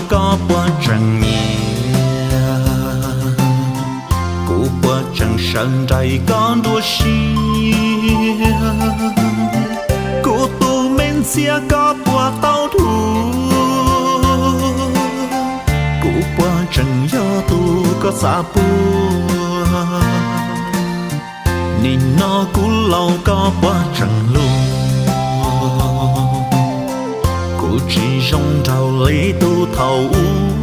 Koj puas tseem nyiam? Kuv puas tseem sawv nraim koj nruab siab? Kuv tus me ntxhiab koj puas tau dhuav? Kuv puas tseem yog tus koj xav puag? Nim no kuv laus koj puas tseem luag? Kuv tsis zoo nraug li tus thaum ub,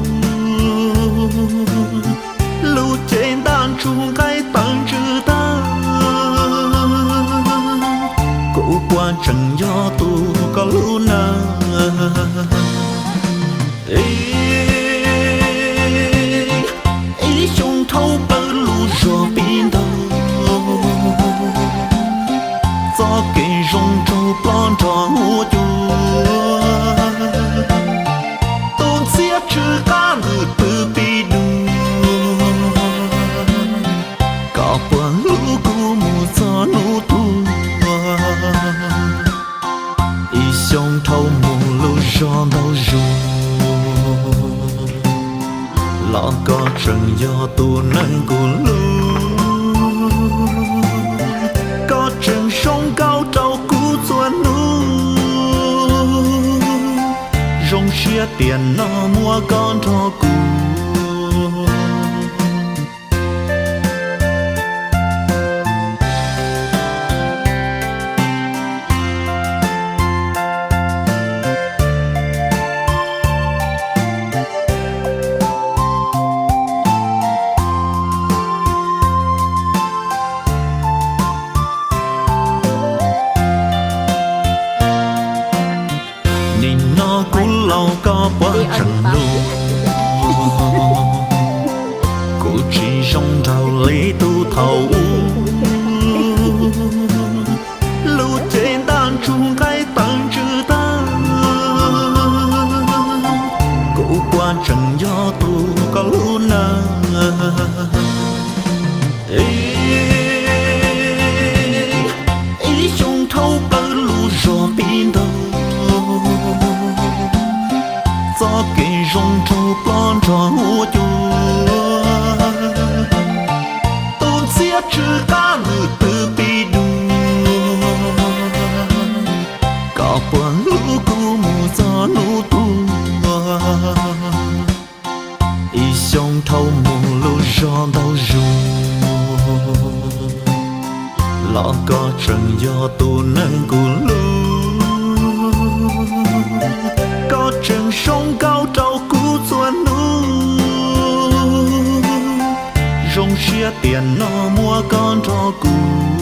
lub cev ntaj ntsug nqaij tawv ntsws tag. Kuv puas tseem yog tus koj hlub na? Ib xyoo dhau plaws lub zog pib ntaug, txoj kev zoo nraug plob nrog huab cua. Tus ntxhiab tsw qab nws pw pib dua, koj puas hlub kuv mus txog hnub tuag? Ib xyoo dhau mus lub zog ntaug zug, los koj tseem yog tus neeg kuv hlub. Koj tseem zoo nkauj rau kuv txhua hnub, zoo siab tiam no muaj koj nrog kuv. Nim no kuv laus koj puas tseem luag? Kuv tsis zoo nraug li tus thaum ub, lub cev ntaj ntsug nqaij tawv ntsws tag. Kuv puas tseem yog tus koj hlub na? Ib xyoo dhau plaws lub zog pib ntaug, txoj kev zoo nraug plob nrog huab cua. Tus ntxhiab tsw qab nws pw pib dua, koj puas hlub kuv mus txog hnub tuag? Ib xyoo dhau mus lub zog ntaug zug, los koj tseem yog tus neeg kuv hlub. Koj tseem zoo nkauj rau kuv txhua hnub, zoo siab tiam no muaj koj nrog kuv.